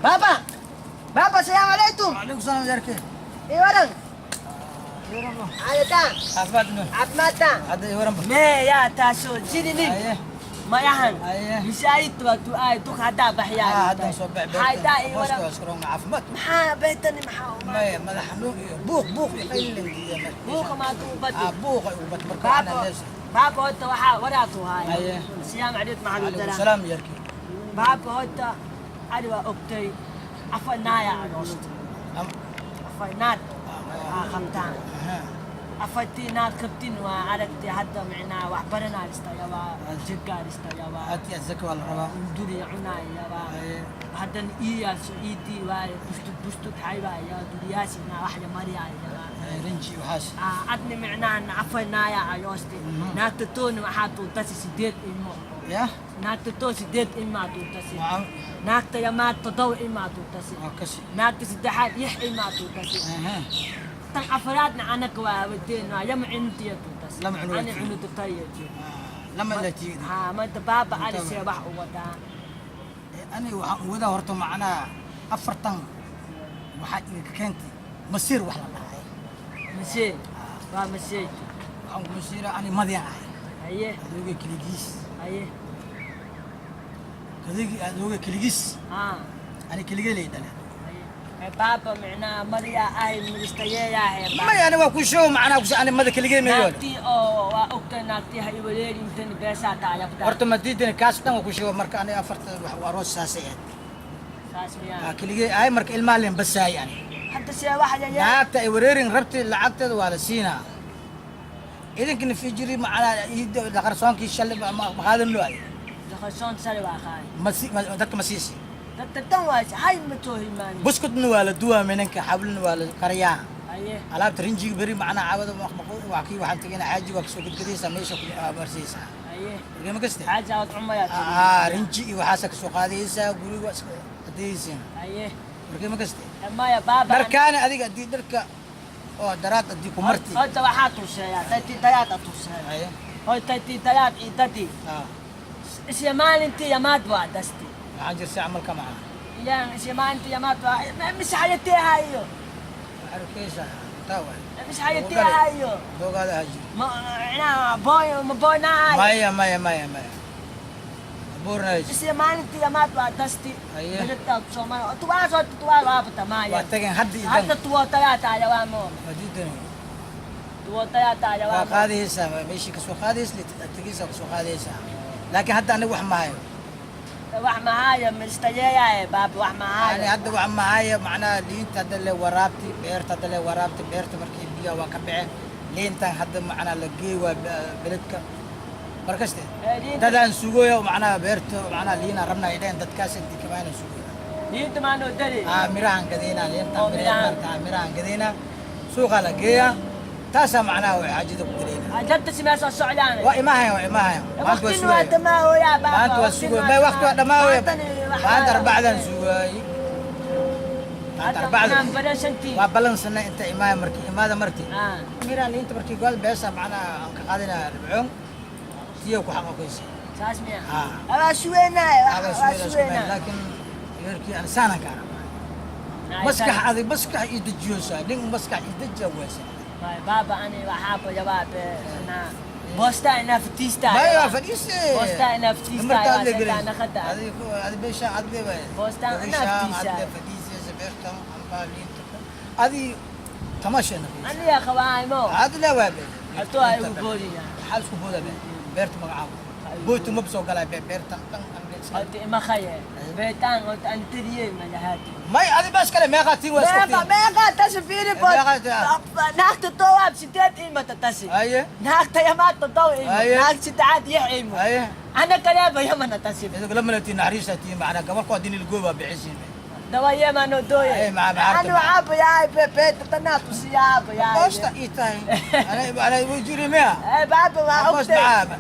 Baba! Baba, salaamu calaykum! Calaykum salaam, yarke. Ii waran? Caadataan? Caafimaad no. Caafimaadtaan? Hadda ii waran ba. Mee yaa taasoo jirinin? Aye. Mayahan. Aye. Misaayidta waa tu'aay duk haddaa baxyaa. Ah, hadda soo bax. Haydaa ii waran. Booska iska caafimaad. Maxaa beetani maxaa u Maya, madax xanuun iyo buuq buuq iyo qaylin iyo marka. Buuqa maa tuu badi. Ah, buuqa ugu bad marka Baaba, waxaan leeyahay. Baaba horta waxaa waraa tuu haaya. Aye. Siyaam caliid maxaa Calaykum daraa. salaam, yarke. Baaba horta ani waa ogtay afar naaya aroosta. Afar naad aa qabtaan. Afartii naad qabtin waa aragtay hadda micnaa wax baranaa istayabaa, jirkaa istayabaa. Aad iyo aad zaka waa la rabaa. Duriya cunaayabaa. Aye. Haddana iyaas iidii waaye bustud bustud xaybaaya duriyaasina waxya maryaayabaa. Aye, rinji waxaas. Adni micnaha afar naaya aroosti. Naagta tooni waxaa tuutasi sideed ilmo. Ya? Naagta too sideed ilmaa tuutasi. Waa Naagta yamaad todoba ilmaa tuutasi. waa kasi. Naagta saddexaad lix ilmaa tuutasi. Aha. Tan afraadna anaka waa wadeen waa yama cunutiya tuutasi. Lama cunug ani tiyo. Cunuta tariya tiyo. Ah, lama la tiidi. Haa, maanta baaba ali see wax u wadaa? Ani waxaan u wadaa horta macnaha afartan waxaa iga keentay masiir wax la dhahay. Masee waa masee? Waxaan ku masiira ani madyan ahay. Haye. Adooga keligiis. Haye. Adoogii adooga keligiis. Haa. Ani keligay lay dhale. Haye. Ee, baaba micnaha mariya ahay milistayeeyaahe. Maya, ani waa ku sheego macnaha kus ani mada keligay meeyo. Naagtii oo waa ogtay naagtii ha iwaleerintan beesaa taayabta. Horta ma diidani kaas dhan waa ku sheego marka ani afarta wax u aroos saasay ahayd. Saas miyaa? Waa keligay ahay marka ilmaha leen basaay ani. Hadda see wax yaya? Naagta ay wareerin rabti lacagteeda waa la siinaa. Idinkana fijiri macnaha iida qarsoonkii shalay ma qaadan loo ay. Daqasoon sare waa qaay. Ma si dadka ma siisi. Dadka dhan waa hay ma too hilmaami. Buskutna waa la duwaa minanka, xablina waa la kariyaa. Haye. Alaabta rinjiga beri macnaha caawada waa kii waxaan tegina xaaji waa kasoo gedgedaysaa meesha ku marsiisaa. Haye. Marka ma kaste. Xaaja waad cumayaa. Aa, rinji iyo waxaasa kasoo qaadaysaa guriga waa iska adaysiin. Haye. Marka ma kaste. Maya baaba. Dharkaana adiga haddii dharka oo daraad haddii ku marti. Horta waxaa tuseeyaa tayti dayaad a tuseeya. Haye. Horta tayti dayaad iyo dadii. Aa. Isla maalintii yamaad waa dasti. Waxaan jirta camalka maca. Ilaan isla maalintii yamaad waa mise xayateeha iyo. Arkaysaa taa waay. Mise xayateeha iyo. Doogaada ha jiro. Ma micnaha booy ma booynaahay. Maya maya maya maya. Buurna. Isla maalintii yamaad waa dasti. Haye. Berita Soomaali tuwaas horta tuwaa waabata maaya. Waa tageen hadda idan. Hadda tuwo tayaata ayawaa moo. Waa diidan. Tuwo tayaata ayawaa Waa moo. qaadaysaa meeshii kasoo qaadaysa tegaysaa kasoo qaadaysaa. Laakiin hadda aniga wax ma hayo. Wax mahaayo mistayeeyaye baaba wax Ani mahaayo. Hadda wax ma hayo macnaha liinta hadda le waraabti beerta hadda le waraabti beerta markii biyaha waa ka baxeen liintan hadda macnaha la geey waa beledka markaste. Ee, liinta- Dadaan sugoya macnaha beerta macnaha liina rabna ay dhaheen dadkaas intii kamaana sugoya. Liinta maanoo dari. Aa, mirahan gadeynaa liintan. Oo, mirahan. Mirahan mirahan gadeynaa suuqa la geeyaa taasaa macnaha way xaajada ku gadeynaa. Dadta si meesoo socdaan. Waa imahayan, waa imahayan maanta waa Waqtin waa sugaya. dhamaahoyaa baaba. Maanta waa sugaya may waqti waa dhammaawaya maanta arbacdan sugaayay maanta arbacdan. Badan shantii. Waa balansanay inta imaaya markii imaada marti Ah. miraa liinta markii gool beesa macnaha aan ka qaadanaya dhibcoon tiyo ku xaqaqaysa. Saas miya? Ah. Waa suweynaa. Aba Waa sugayda isku suweynaa. laakiin yarkii aan saanan ka arabaa maskax adig maskax ii dejiyoosaa nin maskax ii dejiya waysa. Baaba ani waxaa bajabaabe boosta inaa fatiista. Maya waa fadhiise. Boosta inaa fatiista. Marka aad le naqada. Adig adi beesha aad le waay. Boostaan inaa fatiisa. Aad le fadhiisaysa beertan amba liinta adi tamasha naqaysa. Aniga qabaaymo. Aad le waay. Hatoo ay ugu boodina. Maxaa isku booda be beerta magacaabo boytu ma soo galaa be beertan dhan Horta ima khaye beetaan horta antiriyey malahaati. May adi bas kale meeqaa tiin waa isku Meeqa tiin. Meeqa tasi fiiri bood. Meeqa Naagta towaab sideed ilma tatasi. Haye. Naagta yamaad todoba ilmo. Haye. Naagta saddexaad lix ilmo. Haye. Ana kaleeba yamana tasi. Idinku lama leetiin naxariista tiin macnaa gabalku haddii nilgoo baa bixisiin. Dawa yemano dooye. Ay, maca- Ani waxaa bayaay beeta tanaa tusiyaa bayaay. Boosta ii tahay ana ana way jiri miya? Ee, baaba waa boos ogtay. macaa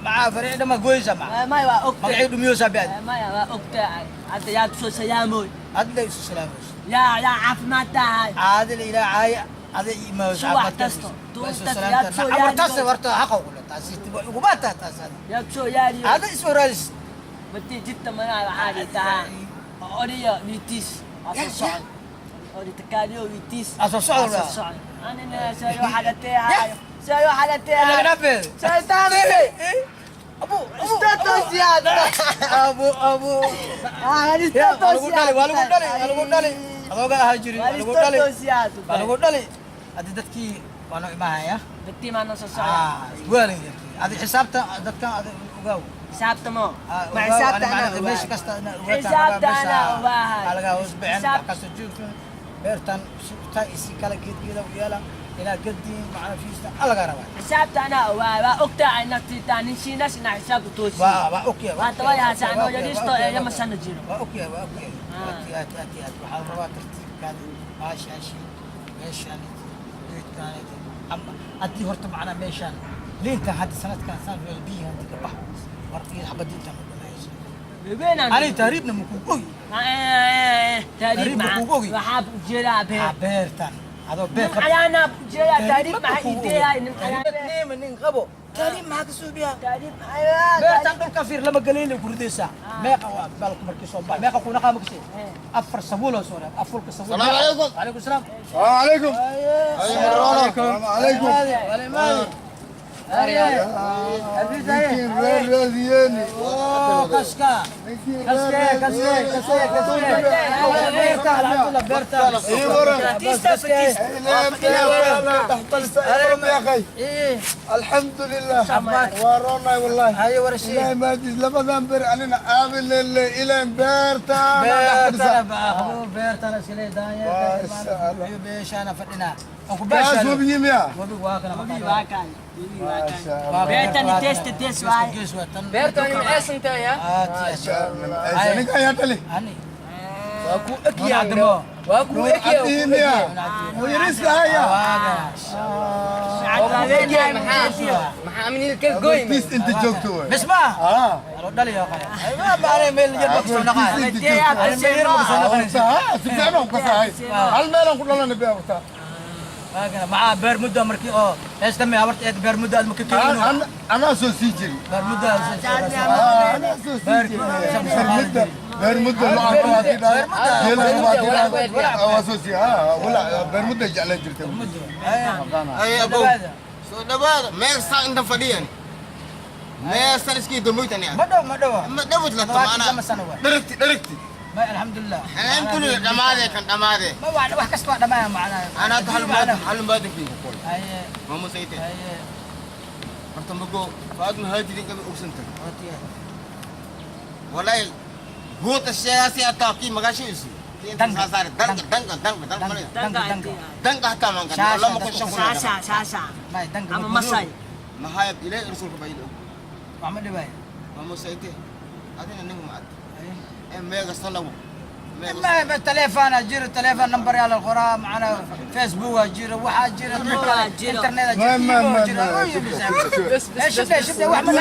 macaa fariic dhama goysa maca. Maya waa ogtay. Magacii dhumiyoosaa baad. Maya waa ogtay hadda yaad soo salaamoy. Adla isu salaamayso. Yaa yaa caafimaad tahay. Caadil ilaa caaya ada ima. Subax kasto, duurtas yaad soo yaali. Taas horta haqa ugu le taasi uguma taa taas Yaad soo yaaliyo. Ada isoo raadis. Matii jidta manaa waxaa tahaa. Odaya wiitiis waa soo socda. Oday takaaliyo wiitiis. Aa soo socda. Waa soo socda. Anina sayo xalatee haayo. Sayo xalatee Laga haayo. dhaafee. Sayo taamile. Abu, Istaatoosiyaad. abu, abu. Ah, Ya, waa lagu dhali, waa lagu dhali, waa lagu dhali. Adooga ahaa jiri, waa lagu dhali. Istaatoosiyaad. Waa lagu dhali. Hadda dadkii waa noo imaahaya. Dadkii maa noo soo socda. Ah, weelin dadkii. Adi xisaabta dadkan adi ogaaw. Xisaabta mo. Ah, Ma ogaaw, xisaabta ani anaa macnaha meesha ogaahay. kasta inaa ogaataan, Xisaabta meesha anaa ogaahay. aa laga hoos bixin, wax kasta joogto. Beertan taa isi kala geedgeeda u yeela ilaa gadiin macna fiista aa laga rabaa. Xisaabta anaa ogaahay. Waa ogtahay naftiitaa nin shiinas inaa xisaabta toosiyo. Waa ogyahay. Waa tabayahaas anoo yariisto ee yama sana jiro. Waa ogyahay, waa ogyahay. Aad iyo aad, aad iyo aad. Waxaa la rabaa tartiibkaadi, baashaashi, meeshaan, geedkaan, ama haddii horta macnaa meeshaan liintan hadda sanadkan saan weel biyihi haddii ka bax war iyo xabadiintan u dhamayso. Weynaan. Ani tahriibna makuu ogi. Tahriib Tahriib maxaa? ma kugu ogi? Waxaa ujeedaa beer. Ah, beertan adoo beer Nin calaana ujeedaa tahriib maxaa ideeyahay nin calaana. Nin qabo tahriib maxaa ka suubiyaa? Tahriib maxaa? Beertan dhulka fiir lama galeyn ku ridaysaa. Meeqa waa balku markii soo bax meeqa kuna qaama kasii afar sabuul oo soo reeb afurka sabuul. السلام عليكم. Calaykum salaam. السلام عليكم. السلام عليكم. Ninkiin reer raadiyeeni. Kaska kaske kaske kaske kaske beerta alxamdulillah beerta. Ii waran. Batista, Batista. يا اخي الحمد لله ورونا والله haye warashii. إلهي ما جيز لبدان بر علينا قابل إلى بيرتا Beertana baa beertana iskale Waa insha Allah. daanya beeshaana fadhinaa aan ku كاس baashaano. وبيم يا Webi waa kana. Webi waa kan. Webi waa ما kan. شاء الله. Beertani test test waay. Gees waa tan. Beertani maxay santahay? Aad iyo aad. ninka ayaa dhali Ani Waa ku Nuur Cabdimo. Waa ku ekyaa. Cabdiim ya muyiriska haya. Maxaa amniga ka goyn? Tiis inta joogto wey. Bes ma ah alo dhaliyo qale ma ma meel yar ma soo dhaqaa. Tiis inta joogto. Meel yar ma soo dhaqanaysa. Ha, si fiican aan ku kasahay. Hal meel aan ku dhalanay bee horta. Waagana maxaa beer muddo markii oo heesta me habarta eed beer muddo aad ma ka keenino. Anaa soo sii jiri. Beer muddo aad soo Ah, anaa soo sii jiri. Beer muddo, beer muddo lacag waa tidhaa, geela waa tidhaa, waa soo sii, ah, walaa beer muddo jeclaan jirtay. Ay, abow. Soo dhawaada. Meel saa intan fadhiyan. Meel saan iskii damuytan Ma dhow, ma dhow. Ma dhawid la Toddobaatan lama sano waay. Dharagti, dharagti. Ma alxamdulillah. Alxamdulillah, dhamaadee kan dhamaadee. Ma wax kasta waa dhamaaya macnaha. Anaa hadda hal maad hal maadankii ku koy. Haye. Ma musayte. Haye. Horta mago faadma hajirin kama ogsanta. Watiya. Wallahi goota sheegaasi ataa kii magaashiisu. Danka. Danka danka danka danka danka Danka Danka. danka hataa manka Shaasha, lama kun shan kun. Saasa saasa. May danka. Ama Masai. Maxaa ilaahay rasuulka baa ilo. Wax ma dhibaay. Ma musayte. Adina ningu ma ad. Ee meega sanawo. ما تليفون jiro تليفون number yaa la qoraa macna Facebook waa jiro waxaa jiro internet Ma ma ma jiro. ma. Shibna shibna wax ma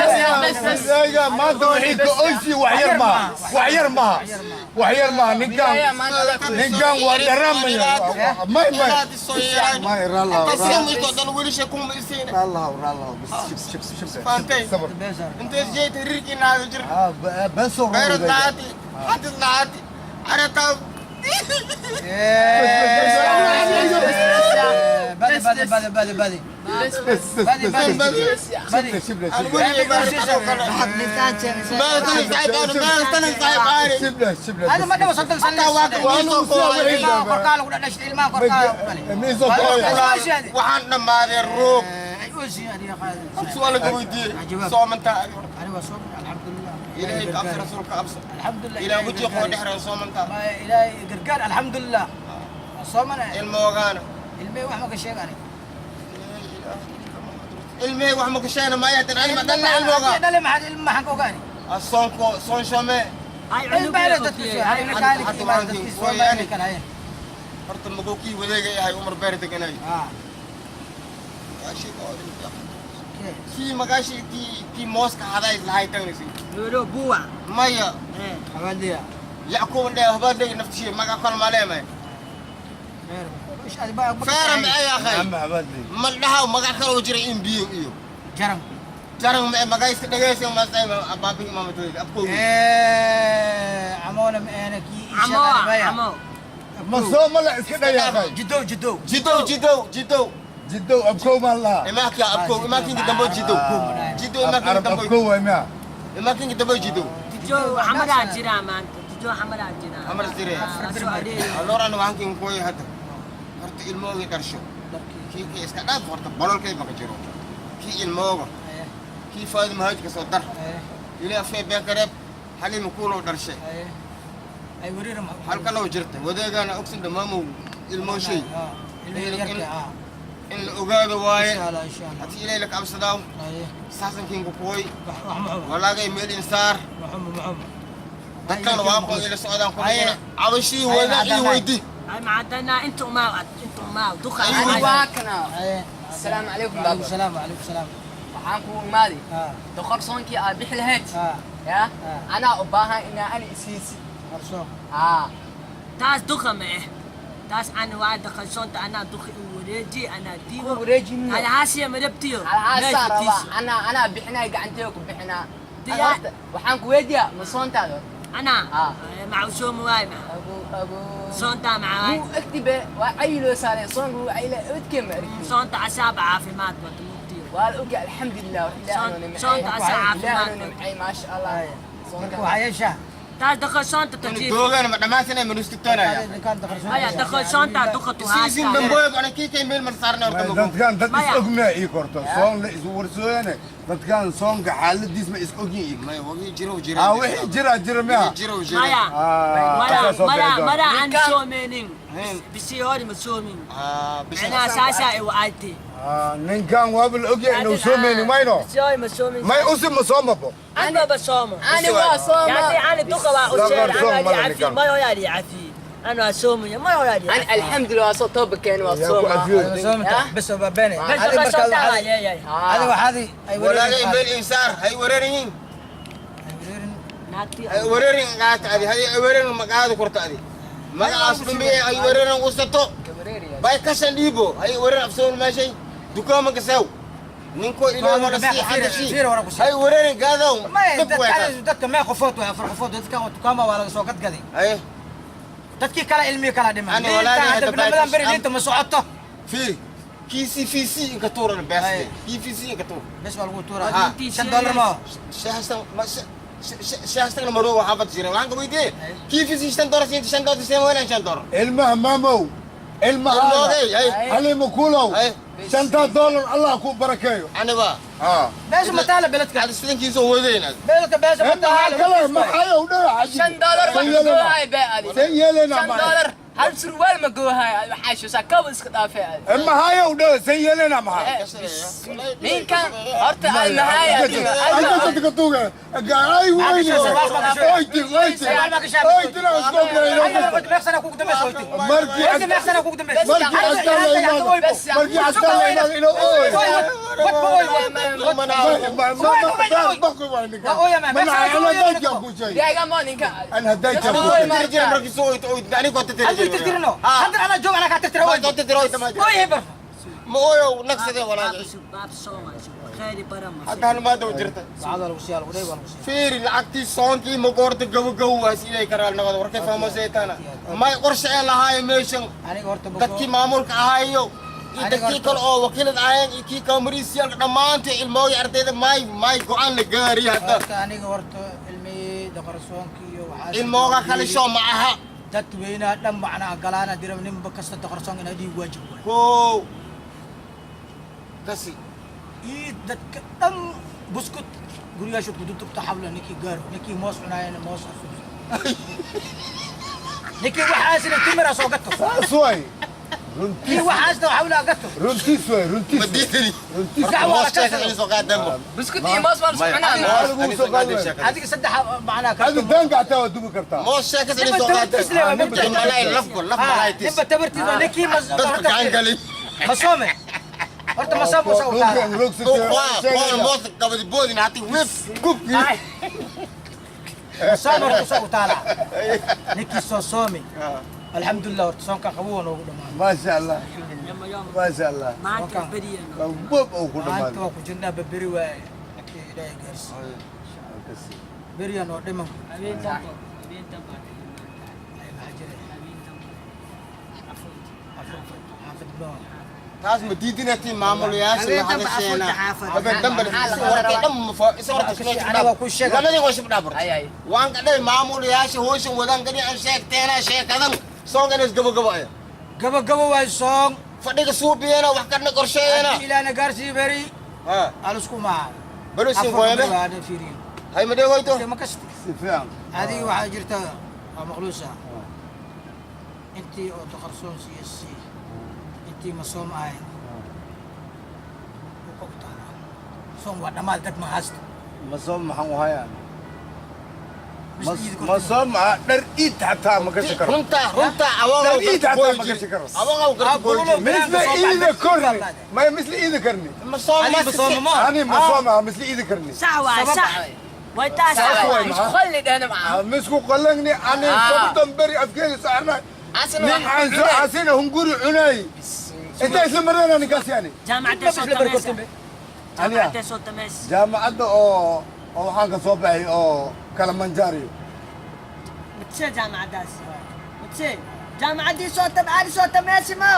Ayaga maanta wixii ka oysi wax yar maaha, wax yar maaha, wax yar maaha. Ninkan, ninkan waa dharaamaya. May may may rallah rallah rallah bas shib shib shib. Fahamtay. Sabr. Intee jeeyta rirkii naaga jir. Ah, bas oo Beerad lahaati, xadid lahaati, arataa. Badi badi badi badi badi. بس بس بس شبله شبله شبله شبله. هذا ما دام صدق سنة. ilmaha korkaa lagu dhashay ilmaha korkaa lagu dhalay. Miiso kooya. Waxaan dhammaaday roob. Su'aal laga weydiiyey. Soomantaa. Aniga waa soo alxamdulillah. Ilaahay ka abso, rasuulka abso. Alxamdulillah. Ilaa wejiga koo dhexreeyo soomantaa. Ma ilaahay gargaar alxamdulillah. Soomana. Ilmoogaana. Ilmey wax ma ka sheegani. Ilmihii wax ma ka sheegna maayo haddana ilma dhanna ilmoogaa. Dhale maxaad ilma maxaan ka ogaani? Soonko soon shome. Ay Ilma hele dadkiisu hay makaani Hadda imaan waan dadkiisu kii- Soomaali kan haye. Horta magoo kii wadeegay ahay Umar beer deganay. Ah. Kii magaashii kii kii mooska haday lahay tagnaysi. Lolo buwa. Maya. Habaaliya. Yacquub dhe habaadhay naftiisa maga kal maleemay. Ish adi baa Feera ma ay akhay. عم عبادي. Ma dhaha magac kale oo jira in biyo iyo. Jaran. Jaran ma magayska dhagaysa ma say abaabi maama toy abkoogi. Eh, amoona ma ana kii Camo camo. Ma soo ma la iska dhayaaqay? Jidow, jidow. Jidow, jidow, jidow. Jidow abkow maan lahaa. Imaanka abkow, imaankinka dambo jidow. Jidow imaankinka Arab dambo. Abkow waay miya? Imaankinka dambo jidow. Jijo xamadaa jira maanta. Jijo xamadaa jira. Xamar jire. Soo adeeyo. Alooran waxaan kooy hadda. Horta ilmooga dharsho. Kii ka iska dhaaf horta bololkay maka jiro. Kii ilmooga. Kii faadi mahajka soo dar. Ilaa fee beekareeb xaliima kuulow dharshe. Ay wareer ma. Halkan oo jirta wadeegana ogsin dhamaamow ilmoo shay. Ilmo yarka ah. In la ogaado waaye. Insha Allah, insha Allah. Haddii ilaahay la cabsadaa saasankiin ku kooy. Wax wax ma xumo. Walaagay meel insaar. Ma xumo, ma xumo. Dadkan waa qoy ila socdaan ku cabashii wada ii weydi. Ay macadana inta umaa inta umaa duqa. Waa kana. Asalaamu calaykum baaba. Salaam calaykum salaam. Waxaan kuu imaaday doqor soonkii aad bixi lahayd ya anaa u baahan inaa ani isiisi. Qarsoon. Haa. Taas duqa ma eh. Taas ana waa daqashoonta anaa duqa i wareeji anaa diibo. Ku wareejin. Alhaasiya madabtiyo. Alhaasaa rabaa anaa bixinaya gacanteyda ku bixinaa. Waxaan ku weydiiyaa ma soontaada? Anaa maca usoomi waay ma. Abu abu. Soontaa maca waay. Wuu agtibe waa cayiloo saaray soonka wuu cayila odkee ma arkin. Soonta asaaba caafimaad wata mugtiyo. Waa la ogyahay alxamdulilah wax ilaahay noo nimceeyey. Soonta asaa Ilaahay caafimaad noo nimceeyey maasha Allah. Marka waxaa yeeshaa. Taas daqashoonta tajiif. Doogana ma dhammaantina ma nustigtoonaya. Haya daqashoonta duqatu Isiisin haastaa. damboy ana kii kay meel mar saarna horta ma Dadkan dad is ogmaa ii korto soon la is warsooyane dadkan soonka xaaladiis ma is ogyihiin. May wagi jiro jiro. Ah, wixii jira jira miya? Jiro jiro. Maya. Ah, Mara soo mara bixi doona. mara aan soomeynin. Bishii hore ma soomin. Ah, Macnaha saasaa i wacaytay. Ah, ninkan waaba la ogyahay inuu soomeyni mayno. Bishii hore ma soomin. May usi ma soomabo. Anba ba soomo. Ani waa sooma. Yani ani duqa waa u sheegay Soom ana mala cafi ninkan. ma yaa cafi. Ana waa soomaya ma yaa Ani cafi. alxamdulilah waa soo tooba keeni waa Yaa ku sooma. cafiyo. Soomta bas waa bene. Bas daqashoonta waa leeyahay. Adiga waxaadi ay walaagay meel insaar hay wareerin. Naagtii Hay wareerin qaata adi hay wareerin magaada korta adi. Magacaas dhumbe ay wareerin usato. Bay kashan dhiibo hay wareerin afsoon meeshay dukaama kasaw. Ninko ilaa wala si hada shi. Hay wareerin gaadaw. Dadka mee qofood waa afar qofood dadka dukaama waa laga soo gadgaday. Ay Dadkii kale ilmihi kala dhiman. Ani walaagay Liinta hadda hadda beri liinta ma socoto. Fiiri KCVC inka tuuran beesde. KCVC inka tuur. Bes waa lagu tuuraa. Ah. $5 ma. Shahastan ma shahastan maro waxa bad jira. Waxaan ka weydiiyay KCVC $5 siinta $5 seen weelan $5. Ilmaha maamow ilmaha Ilmoogay, ay. Xaliimo kuulow Ay. $5 Allah ku barakeeyo. Aniba ah Beesha ma taala beledka. hada sidankiisa wadayna. Beledka beesha ma maxaa taala. kale maxay u dhaca $5 wax ma goohaay bee adi. Sen yeelena $5 hal surwaal ma goohaay adi waxaa shoosaa kaba iska dhaafay adi. maxay u dhaca sen yeelena maxay. Ninkan horta ay mahay adiga. Ay dadka tuuga ay weyne oyti oyti oyti la isku Meeqsana kugu dambaysa hoytay. Markii Meeqsana kugu dambaysa. Markii astaan la imaado markii astaan la imaado inuu ooy Diyaga ma ninka. أنا هديت Jira markii soo oyto oyto ani ko tirtiro. Adigu tirtirino. Hadda anaa joog anaa kaa tirtira Ma way. ko tirtiro oyto ma. Way hebar. Ma ooyo naqsade walaagay. Baab sooma khayri baran ma. Hadda ma dhow jirta. Saacada lagu siyaa lagu dhay waa lagu siyaa. Fiiri lacagtii soonkii ma goorta gabogabow waa siday karaal noqdo warkay fahmo seetaana may qorshe ee lahaayo meeshan Aniga horta dadkii maamulka ahaayo iyo dadkii kale oo wakiilad ahaayeen iyo kii kaamariisyaalka dhammaantii ilmooyi ardayda may may go-aan la gaari hadda. Horta aniga horta ilmihii daqarsoonkii iyo waxaa Ilmooga kale shoo ma aha. Dadweynaha dhan macnaa galaana dira ninba kasta daqarsoon inaa dhiig waajib waay. Kow kasi Ii dadka dhan buskut gurigaasha kudutubta xabla ninkii gaaro ninkii moos cunaayana moos asuus ninkii waxaasina timira soo gato. سوي kii waxaasna xawla gato. runtiis way runtiis. Ma diidani. Runtiis. Dacwa la Moos sheekada karsado. inay soo qaadeen bo. Buskut iyo moos baan isku cunaa. Lagu soo qaaday. Adiga saddex macnaa هذا دانك حتى ودوب كرتا. Moos sheekada inay soo qaadeen malay lafgo laf malay tis. Ninba tabartiisa ninkii mas Dadka gacan gali. Ma soome horta ma soome usa utaala. Waa moos qabadi boodin hati wif. Ma soome horta usa utaala ninkii soo soome alxamdulilah horta soonkan qabow waa noogu dhamaaday. ما شاء الله. Yama yama. ما شاء الله. Maanta beriyano. بوب او كل Maanta ما waa ku jirnaa baberi waaye ninkii ilaahay gaarsiiyo beriyan oo dhiman. Habeen dambo habeen dambo. Xaafad baa. Taas ma diidinati maamulayaasha Habeen la dambe hadasheena. afuurta xaafad. Habeen dambe warkay dhan ma isa warka isla Aniga waa kuu sheegay. Lamadii waa shib dhaafar. Ay, ay. Waan kadhay maamulayaasha hawshan wadaan gadi aan sheegteena sheekadan soongan is gabagabo ay. Gabagabo waay soon. Fadhiga suubiyeena wax kadhna qorsheeyena. Haddii ilaana gaarsii beri Ha. alisku maaha. Balo siin qoyame. Fiiriyo. Hay ma dheegoyto. Ma kasti. Si fiican. Adiga waxaa jirta waa maqluusa. Intii oo taqarsoon siiyo sii. Intii ma soom ahayn. Wuu ka utaalaa. Soon waa dhammaad dad ma haysto. Ma soo maxaan u hayaan? Bis iid Ma soo maxa dhar iid xataa ma gashi karo. Runta runta awagaw Dhar iid xataa ma gashi karo. Awagaw garta Bulo. Misla iida korni. Ma misla iida karni. Ma soo Adiga ma sooma ma? Ani ma soo maxa misla iida karni. Sax waay, sax. Way taas Sax sax waay. waay. Isku qalli dhahna macaa. Misku qalangni ani 50 beri afkeeda saarnay. Asna Nin aan soo asina hunguri cunay. Inta isla marana ninkaas yani. Jaamacadda soo tamaysa. Jaamacadda soo tamaysa. Jaamacadda oo oo waxaan ka soo baxay oo Kalamanjaro. Matsee jaamacaddaas. Matsee. Jaamacaddii soo tam aadi soo tamaysi ma.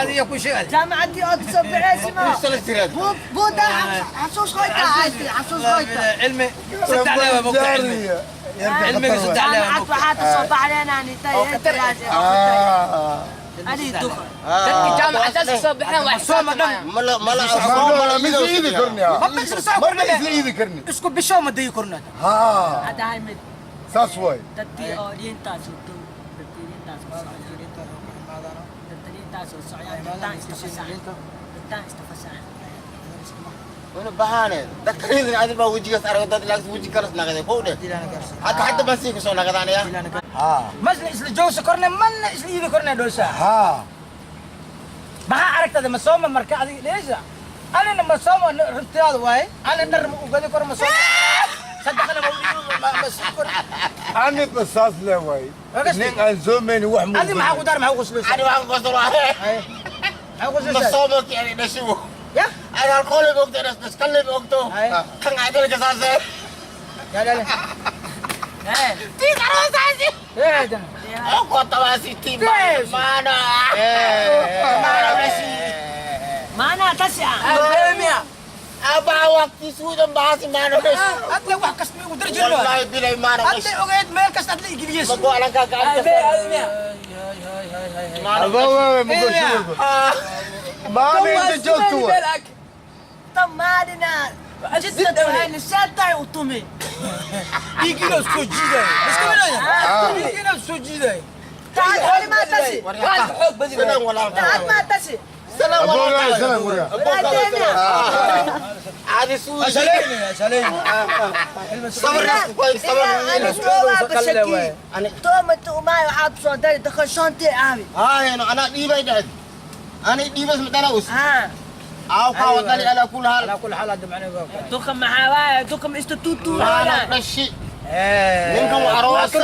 Adiga ku sheegay. Jaamacaddii oo soo baxaysi ma. Buu buu daa xasuus qoyta aadi xasuus qoyta. Cilmi saddex leewa mogta cilmi. Cilmiga saddex leewa Jaamacad waxaa ka soo baxdeen aan intay ani duqa. Dadka jaamacadaas ka soo baxeen waa Sooma dhan. Mala mala Misla iidi karni. Ma bisla soo Ma korna. misla iidi karni. Isku bisho ma dayi korna. Ha. Hadda hay mid Saas waay. dadkii oo diintaas u dow dadkii diintaas u socda dadkii diintaas u socda dadtaan istafasax dadtaan istafasax. Wana bahane dadka idin adil baa wejigaas arag dad laagta weji kalas naqday kow dheh. Hadda hadda baan sii kasoo naqdaanaya. Ha. Masla isla joogsa korna manna isla iidi korna dhoosha. Ha. Maxaa aragtada ma sooma marka adiga dheesha. Anina ma sooma runtiyaada waaye. Ana dhar ma ugadi kor ma sooma. Saddexna ma ma ma sii kor. Ani basaas le waay. Nin aan soo meyni wax mu. Adi maxaa ku dar maxaa ku qoslaysaa? Ani waxaan qosol waaye. Maxaa ku Ma qoslaysaa? soomo ki ani dhashiwo. Ya? Ani alkohol ogto dhas dhaskalle ogto. Kan adil kasaase. Ya ya. Ee Tii karosaasi. Eh dan. Oko tawasi tii mana. Mana dhashi. maanaa tasi ah. Aadamiya. Aba waqti suudan baasi mana dhashi. Adla wax kasta ma ugu dar jirno. Wallahi bilay mana dhashi. Adla ogeed meel kasta adla igiliyes. Ma go-aanka gacanta. Aadamiya. Aba waay ma goshi. Maana inta joogto waay. Tan maalina jidda waxayna saatahay u tumi. Dhiigina soo jiiday. Iska wilaaya. Dhiigina soo jiiday. Taad hori maa tasi. Waan xoog badin. Salam walaal. Taad maa tasi. Salam Aba waay walaal. salam walaal. Adi suudan. Ashalayni ashalayni. Sabr way sabr. Toomata umaay waxaad soo dari dakashoontii aabi. هاي انا انا ديبay dhad انا ديبas madana us Haa. aw ka wadani ala kul hal على كل حال هذا معناه Duqa maxaa waaye duqa ma ista maana tuutuurooyaan. dhashi ninkan waa aroosi.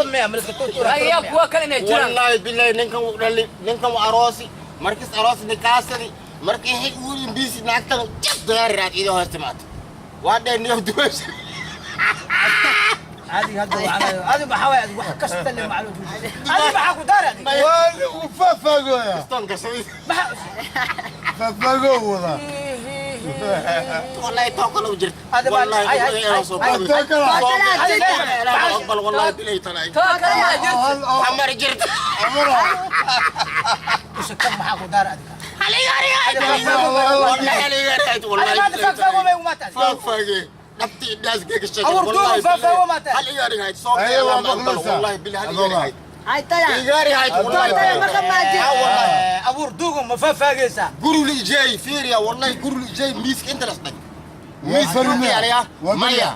Ayaa kuwa kale inay jiraan. wallahi billahi ninkan wuu dhali ninkan waa aroosi markis aroosi nikaasadi markii xig ugu bisi naagtan jab diyaar raad ido hoosta maata waa dheer niyo duwesh هذه هذا هذه بحاول وحكست اللي معلوم هذه بحاول دار هذه Waa uu faafaagoya. stonka shay Faafaago wada. wallahi tookala u jirta هذا wallahi هاي هاي Tookala. aqbal wallahi billahi talay Tookala waa jirta. xamar jirta وسكر بحاول دار هذه wallahi haligaarayt هذه ما تفك فوق ما وما تأذي faafage nafti indaas geega sheegay Awr duur faafaago ma tahay. hal igaarihayd soo Aywa, maqluusa. wallahi billahi hal igaarihayd Hay taya. igaarihayd wallahi Taya marka maa jir. Ha, wallahi أبور دوغم ما فاقيسا gurul ijay fiiriya wallahi gurul ijay miiska inta las dhag miiska Waa aniga Waa maya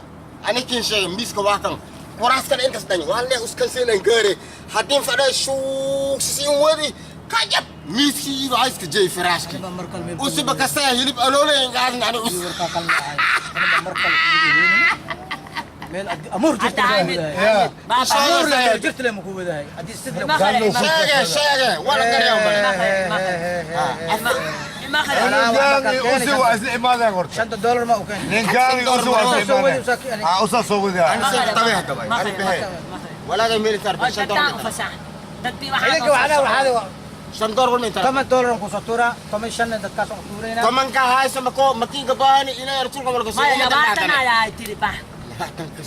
anikin sheegay miiska waa kan kuraaskan intas dhan waan le uskan seenan gaare haddii fadha shuuqsiin wadi kajab miiskii waxaa iska jey firaashkii usiba kasaya hilib aloolayn qaadin ani us أمور جرت Hadda hay mid. Ya. Baaba. أمور جرت لي مكوبة هذه السدرة Ma kale, ma kale. sheege sheege wala garyaa male Ma kale, ma kale. Ma kale. Ninkaani usi waa isla imaadeen horta. شنطة دولار ما وكان Ninkaani usi waa isla imaadeen. Ha usa soo wadi. Ani soo tabe hadaba Ma ani kale, behe ma kale. walaaga meel tarbe Oo shan dadtaan u dollar fasax. Dadkii waxaa عليك soo وعلى socda. وهذا $5 walma inta $10 ku soo tuuraa, 15 dadkaas oo tuurayna. Tobanka hayso mako makiinka baahani ilaa rasuulka walka soo. Maya, 20 ayaa tiri bah.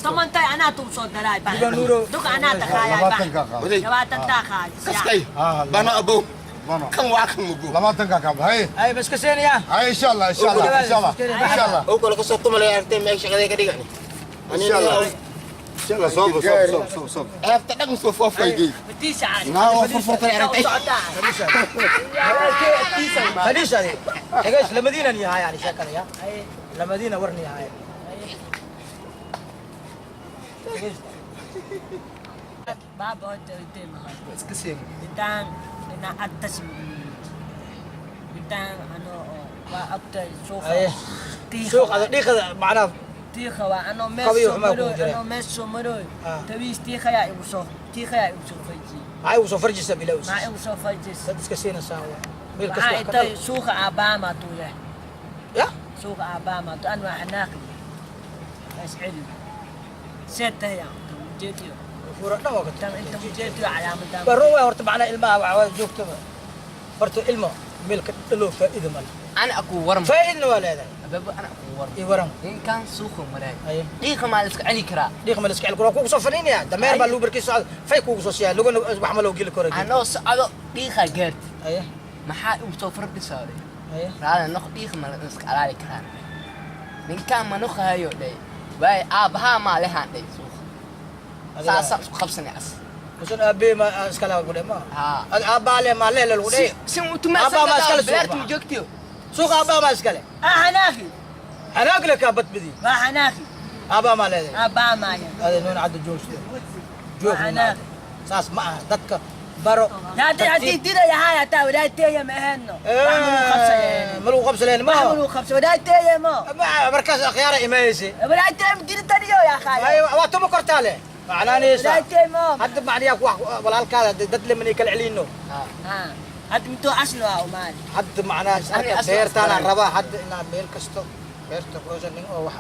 Tomantay anaa tuu soo daray bah. Duga Nuuro. Duga anaa taqaayay bah. 20-kaa qaado. Oday. 20-taa qaad. Kaskay. Ah, bana abow. Bano. Kan waa kan mugo. 20-kaa qaado, haye. Ay, ma iska seenayaa? Haye, insha Allah, insha Allah, insha Allah, insha Allah. Oo kale kasoo tumalay aragtay meel shaqaday ka dhigani. Insha Allah, insha Allah. Soo soo soo soo soo. Ceebta dhan soo foofay. Matiisa caadi. Naa oo furfurtay aragtay. Fadhiisa adi. Dhagays, lamadiina ni haya yani sheekada ya. Lamadiina war ni haya. Dhagays. Baaba horta intee maqan. Iska seen. Intaan ina agtas intaan ano oo waa agtay suuqa. Aye. Tiiqa. Suuq ada dhiiqada macnaha. Tiiqa waa anoo meel Qabiyo soo xumaa kugu marooy jira. Anoo meel soo marooy. Ah. Tawiis tiiqa yaa igu soo tiiqa yaa igu soo fajiyey. Maxay ugu soo farjisa bilowis? Maxaa igu soo fajis? Dad iska siinaysaa waa. Meel kasta maxaa wax ka intay dhal. Suuqa aabaama tuu yahay. Ya? Suuqa aabaama tuu an waa xanaaqi. Is celi seetaya ujeediyo. Fura dhan waa ka tan inta ujeediyo calaamadan. Baro waa horta macnaha ilmaha waxa waa joogtaba. Horta ilmo meel ka dhalo faa'iido ma leh. Ana aku waram. Faa'iidna waa leedahay. Abaabo, ana aku waram. Ii waran. Ninkan suuqa maray. Aye. Dhiiqa maa la iska celi karaa? Dhiiq ma la iska celi karo, kugu soo faniinaya. Dameer baa lagu barkii socda. Fay kugu soo siiyaa, lugana wax ma loo geli karo. Anoo socdo dhiiqa gaarti. Aye. Maxaa igu soo fardhisaaday? Aye. Raada noq, dhiiqa ma la iska calaali karaa? Ninkan ma noqahayo dhay. Waay aabahaa maa lehaan dhay suuqa. Saasaan isku qabsanay as. Musan aabe ma iska laga gudhay ma. Haa. Ad aabbaa le ma leh lagu Si dhey. si utuma. Aabbaa maa iskale suuqa. Beerta ma joogtiyo. Suuqa aabbaa ma iskale. Ah, xanaaqi. Xanaag le kaa badbadi. Waa xanaaqi. Aabbaa ma leedahay. Aabaamaaya. Ade nuun cadda joogsto. Joog nuun Xanaaq. cadda. Saas ma aha dadka baro. Haddii haddii diraya haya taa wadaadteeya ma aheenno. Wax ma lagu qabsayeeni. Ma lagu qabsaleen ma. Wax ma lagu qabsa wadaadteeya ma. Markaas akhyaara imayse. Wadaadteeya ma diritaniyo yaa khaaya. Waa tuma kortaa leh. Macnaanaysa. Wadaadteeya ma. Hadda macniyaa wax walaalkaada dad lemani kala celino. Ah, hadda mintuu aslu ah umaali. Hadda macnaha Ani asal beertaana asal. Rabaa hadda inaa meel kasto beerta qoysa nin oo wax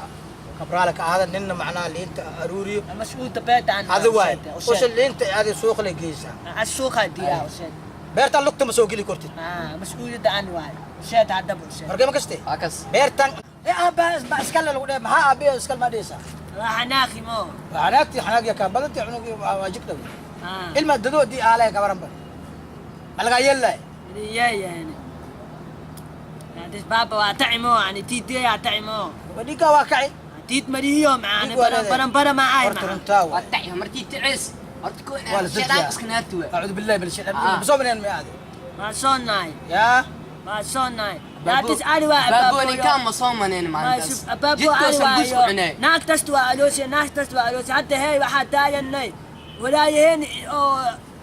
kabraale ka ahaada ninna macnaha liinta aruuriyo. Mas'uulta beerta aan. Hada waay usa liinta aadi suuq la geysaa. Asuuqa diyaa usheed. Beertaan lugta ma soo geli kartid. Ah, mas'uuliyadda aan waay usheed haddaba usheed. Markee ma kaste? Waa kas. Beertan ee aabba ma iskale lagu dhahay, maxaa aabbe iskale ma dhihaysaa? Waa xanaaqi mo. Xanaagtii xanaagya kaa badantii cunugii waa jigdhaw. Ah. Ilma dadoodii aalaya kabaranba ma lagaa yeelay. Yeeyeen hadis baaba waa tacimo ani tiideeyaa tacimo. Dhiiggaa waa kaci. Tiid mariyo macaani. Dhiig waa baran leedahay. Baran bara macaay Horta maca. runtaa Waa waay. taci markii ticis. Horta ko Waa la shaytaan dejiyaa. iska naarti waa. Acuudu billahi min shaytaan. Ah. Masoo mineen ma aadi. Waa soo naay. Yaa. Waa soo naay hadis ali waa. Baabo, ninkan ma soo maneen maalintaas. Abaabo Jidkoo ali sambuus ku waayo cunay. Naagtastu waa alooshe, naagtastu waa alooshe hadda hey waxaa daayanay walaayaheen oo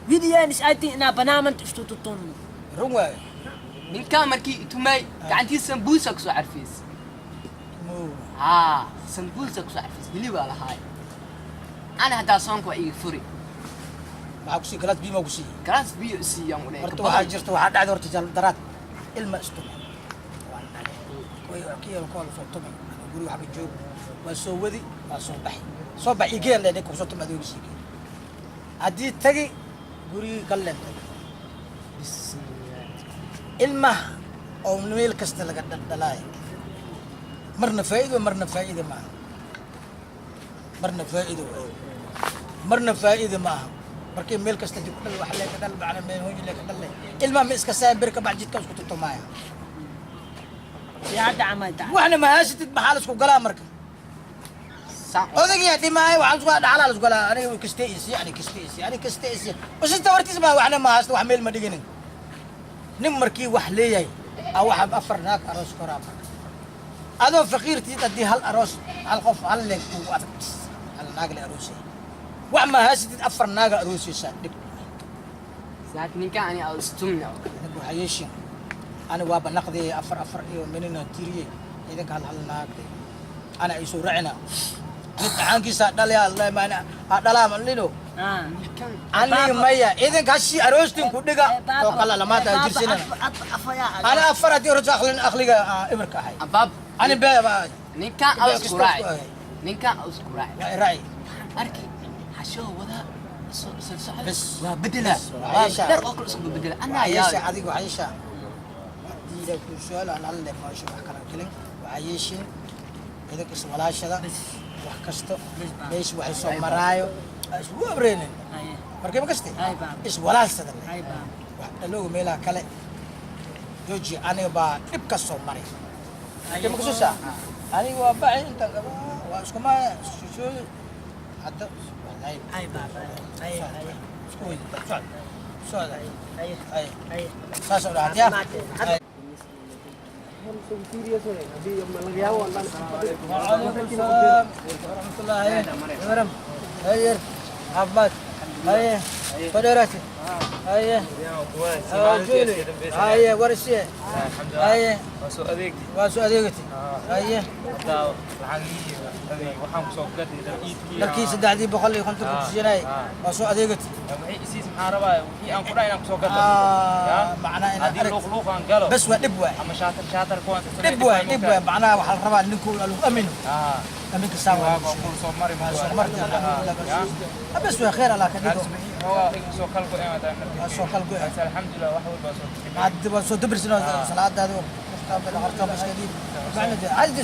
widiyeen is ayti inaa banaamanta istututunno. Run waay. Ninkan markii itumay gacantiisa sambuusa kusoo carfiis. Haa, sambuusa kusoo carfiis, hilibaa lahaay. Ana haddaa soonka waa iga furi. Maxaa kusii galaas biyo maa kusii? Galaas biyo isiiyaan u dhahay. Horta waxaa jirta, waxaa dhacday horta daraad ilma istumay waan dhalay way kii kool soo tumay anuu guriga xagga joog waa soo wadi waa soo baxi soo bax igeen le ninka kusoo tumay adoogis igeen haddii tagi gurigii ka leentay ilmaha oo meel kasta laga dhaldhalaayo marna faa'iido marna faa'iido maaha, marna faa'iido waay marna faa'iido maaha. Markii meel kasta dib u dhal wax lee ka dhal macna meel hooyi lee ka dhal leh ilmaha ma iska saayan bir ka bax jidka isku tutumaaya. Si hadda camal tahay. Waxna ma haysatid, maxaa la isku galaa marka? Odaygiyaa dhimaayo waxaa la isku dhaclaa la isku galaa aniga kiste isi ani kiste isi ani kiste isi usinta hortiis ma waxna ma haysto, wax meel ma dhiginin. Nin markii wax leeyahay a waxa afar naag aroos koraa marka adoo faqiirtiid haddii hal aroos hal qof hal leeg kugu adag hal naag le aroosay wax ma haysatid afar naaga aroosaysaa dhib. Saat ninkan ani aan istumna. Anigu waxaa yeeshin ani waaba naqdiyay afar afar iyo menina tiriyey idinka hal hal naag ana ay soo racina mid dhacaankiisa dhalaya maana dhalaa lino. Ah. Ninkan aniga maya idinka hashi aroostin ku dhiga oo kala lamaata jirsinana. Ana afar haddii aroos aqlin aqliga ibirka ahay. Abaab. Ani be Ninkan aan isku raaci. Ninkan aan isku raaci. Waa raaci. Arki hashoo wada Bes. Waa bedela. Bes, waxaa Dhar oo kale isku bedela. Anaa yeesha yaa. Adiga waxaa yeeshaa haddii ilaahay kuu su-aalo aan alle maasha wax kala gelin, waxaa yeeshin idinka is walaashada wax kasto meesha waxay soo maraayo ha isgu abreynin. Haye. Markay ma kaste Hay baaba. is walaalsada leh. Hay baaba. Wax dhalooga meelaha kale jooji, aniga baa dhib ka soo maray. Markay ma kasusaa aniga waa baxay intaan gaba waa iskuma soo hadda wallahi. Hay baaba. Haye, haye. Isku weydi socda socda. Haye. Ay. Haye. Saas oo dhaatiya. وعليكم السلام ورحمة الله. هيا هيا عباد، هيا قدرتي، هيا جولي، هيا ورسي، هيا واسو أديقتي، هيا. Dharkii 350 ku tusinay waa soo adeegatay. Macnaa inaad arag bas waa dhib waay, dhib waay, dhib waay. Macnaha waxaa la rabaa ninku lagu amino aminka saa waa soo martay, alxamdulillah. Bas waa khayr, Allah ka dhigo. Waa soo kala go'een. Hadda waa soo dabirsan salaadaada horta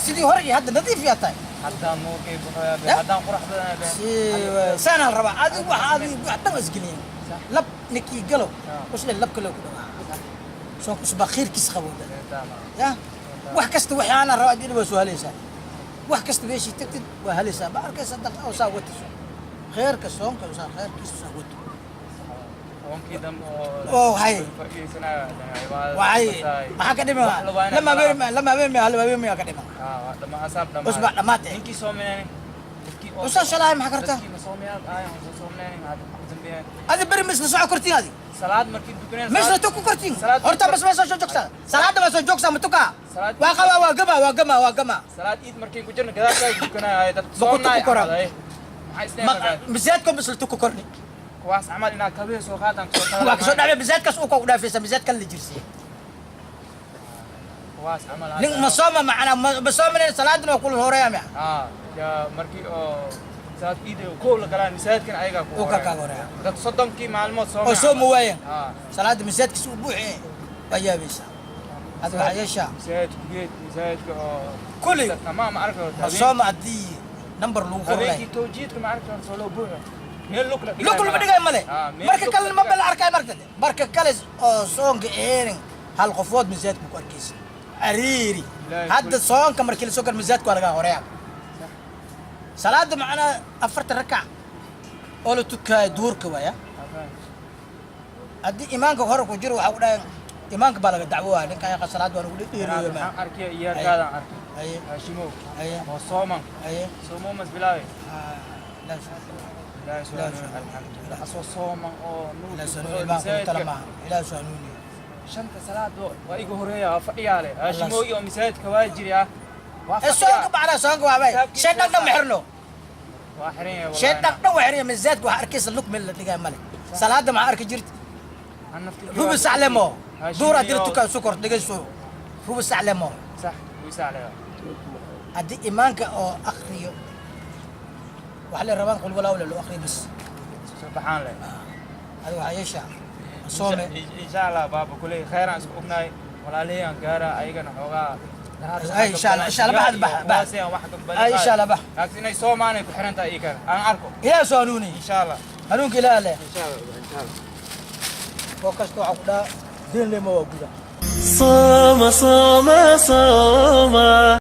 sidii hore iyo hadda nadiif yaa tahay. Saana la rabaa. Adigu wax adigu wax dhan waa isgeliyeen lab ninkii galo usle labka loo ku dhawaa soo usba khayrkiis qabowda ya wax kasta waxaana rabaa adina waa soo helaysaa. Wax kasta meeshii tagtid waa helaysaa. Ma arkaysa dad oo saa watiso khayrka soonka saa khayrkiisa saa wato oo hay waxay maxaa ka dhima lama habeen, lama habeen, lama habeen miyaa ka dhima usbac dhammaatee usoo shalaay. Maxaa kartaa adi beri ma isla soco kartiin adi ma isla tuku kartiin horta bas ma soo joogsaa salaada ma soo joogsaa ma tukaa waa qabaa waa gama waa gama waa gama ma ku tuku kora masaajidka ma isla tuku korni waa kasoo dhacay masaajidkaas uu ku dhaafaysa masaajidkan la jirsiye nin ma sooma macnaa ma soomanin salaadina waa kula horeeya miya Markii oo salaad iid koow la galaan masaajidkan ayagaa ku uu ka kaaga horeeya dad 30kii maalmood sooma oo sooma waayeen ah salaada masaajidkiisa uu buuxee waa yaabaysaa hada waxaa yeeshaa masaajidku geed masaajidka oo kulli ama ma arki ma sooma haddii number lagu qoro lahay habeenkii tawjiidka ma arki soo loo buuxo meel lug la lug lama dhigay male. Ah, meel marka lug kale la ma dhigay. bal arkay marka kale oo soonka eenin hal qofood masaajidka ku arkaysa cariiri. Ilaahay hadda soonka markii la soo galo masaajidka waa laga horeeya salaada macnaa 40 rakac oo la tukaayo duhurka waaya. Haddii imaanka hore ku jiro waxaa ku dhahay imaanka baa laga dacwoa ninka yaqa salaad waa lagu dheeriyo. Waxaan arkay iyarkaadaan arkay haye Haashimow haye oo sooman haye soomomas bilaabay. Ah, ilaahay Ilaahay soo Ilaahay hanuuni. soo Alxamdulillah asoo sooman oo nuur ilaahay soo hanuuni, imaanka ku tala maaha, ilaahay soo hanuuni. Shanta salaad waa iga horeeya waa fadhiyaa leh Haashimow iyo masaajidka waa jiriyaa waa ee soonka fadhiyaa macnaa soonka waa bay shay dhan dhan ma xirno waa xiran yahay. Shay dhan dhan waa xirnya masaajidka waxaa arkaysa lug meel la dhigay male salaada maxaa arki jirta rubi sac lemo duur haddii la tukaa sokor dhigayso rubi sac lemo. Sax wuu saclaya. Haddii imaanka oo akriyo waxaa la rabaan qul walaa loo akriyo bas. Soo baxaan leh. Hada waxaa yeeshaa soome. Insha Allah baaba kuley khayraan isku ognahay walaalihii aan gaara ayagana xoogaa. Ay, insha Allah, insha Allah, bax, bax, bax. Ay, insha Allah, bax. Laakiin inay soomaanay ku xiran tahay ii kale aan arko. Ilaah soo hanuuni. Insha Allah. Hanuunka ilaah leh. Insha Allah, insha Allah. Oo kasta waxaa ku dhaha deen lema waa guda. صام صام صام.